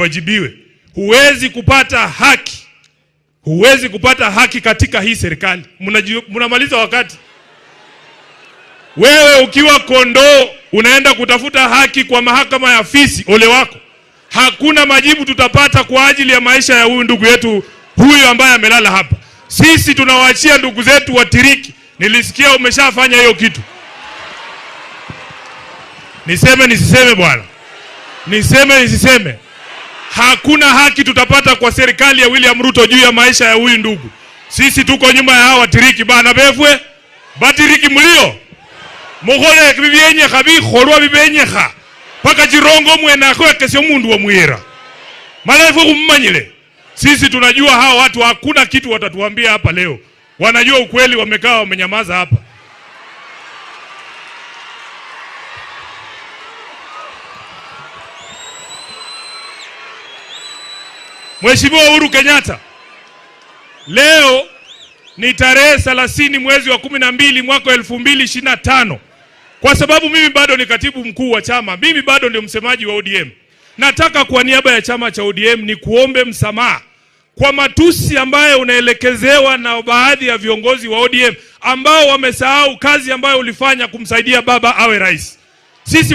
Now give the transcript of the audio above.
Wajibiwe. Huwezi kupata haki, huwezi kupata haki katika hii serikali. Mnamaliza wakati. Wewe ukiwa kondoo unaenda kutafuta haki kwa mahakama ya fisi, ole wako. Hakuna majibu tutapata kwa ajili ya maisha ya huyu ndugu yetu huyu ambaye amelala hapa. Sisi tunawaachia ndugu zetu watiriki. Nilisikia umeshafanya hiyo kitu. Niseme nisiseme bwana? Niseme nisiseme? Hakuna haki tutapata kwa serikali ya William Ruto juu ya maisha ya huyu ndugu. Sisi tuko nyuma ya hawa watiriki bana befwe. Batiriki mlio. Mukhole bibyenyekha bikholwa bibyenyekha. Paka chirongo mwene akhwekesya omundu wa mwira. Mala ifwe khumumanyile. Sisi tunajua hawa watu hakuna kitu watatuambia hapa leo. Wanajua ukweli, wamekaa wamenyamaza hapa. Mheshimiwa Uhuru Kenyatta, leo ni tarehe 30 mwezi wa 12 mwaka 2025. Kwa sababu mimi bado ni katibu mkuu wa chama, mimi bado ndio msemaji wa ODM. Nataka kwa niaba ya chama cha ODM ni kuombe msamaha kwa matusi ambayo unaelekezewa na baadhi ya viongozi wa ODM ambao wamesahau kazi ambayo ulifanya kumsaidia baba awe rais. Sisi